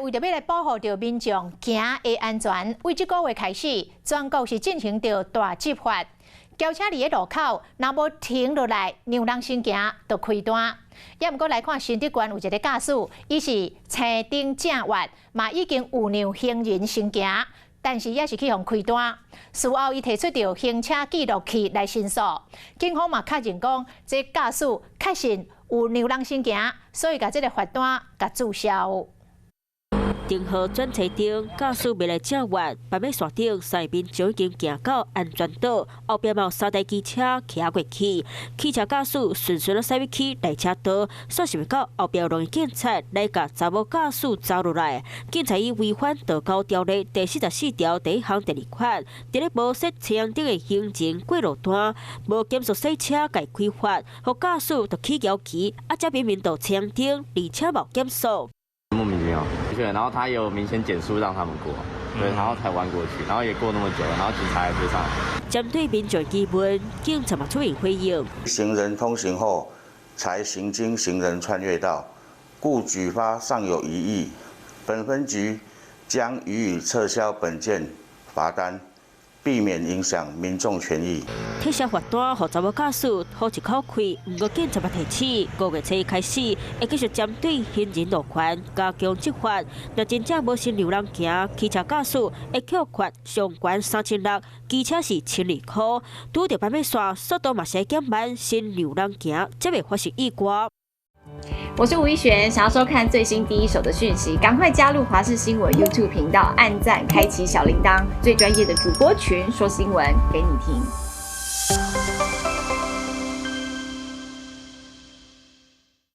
來為著欲來保護著民眾行的安全，對這個月開始，全國是進行著大執法。轎車佇咧路口，若無停落來，讓人先行，就開單。也毋過來看新竹縣有一个駕駛，伊是青燈正月，嘛已經有讓行人先行，但是也是去予開單。事後伊提出著行車記錄器來申訴，警方嘛確認講，這駕駛確實有讓人先行，所以共這个罰單共註銷。燈號轉青燈，駕駛欲來正越，斑馬線頂三民眾已經行到安全島，後壁嘛有三台機車騎過去，汽車駕駛順順仔駛入去內車道，煞想袂到後壁有兩个警察來共查某駕駛查落來，警察以違反道交條例第44條第一項第二款，佇咧無設青燈的行人過路段，無減速駛車共開罰，予駕駛就起搖旗，啊，這明明就青燈，而且無減速。莫名其妙，的確，然後他有明顯減速讓他們過，對，然後才彎過去，然後也過那麼久了，然後警察還追上來。針對民眾疑問，警察嘛出面回應。行人通行後，才行經行人穿越道，故舉發尚有疑義。本分局將予以撤銷本件罰單，避免影響民眾權益。撤銷罰單，予查某駕駛好一口氣。毋過警察嘛提醒，5月初一開始，會繼續針對行人路權加強執法。若真正無先讓人行，汽車駕駛會扣罰上懸3600，機車是1200塊。拄著斑馬線，速度嘛是會減慢，先讓人行，才袂發生意外。我是吳一璇，想要收看最新第一手的訊息，趕快加入華視新聞 YouTube 頻道，按讚，開啟小鈴鐺，最專業的主播群說新聞給你聽。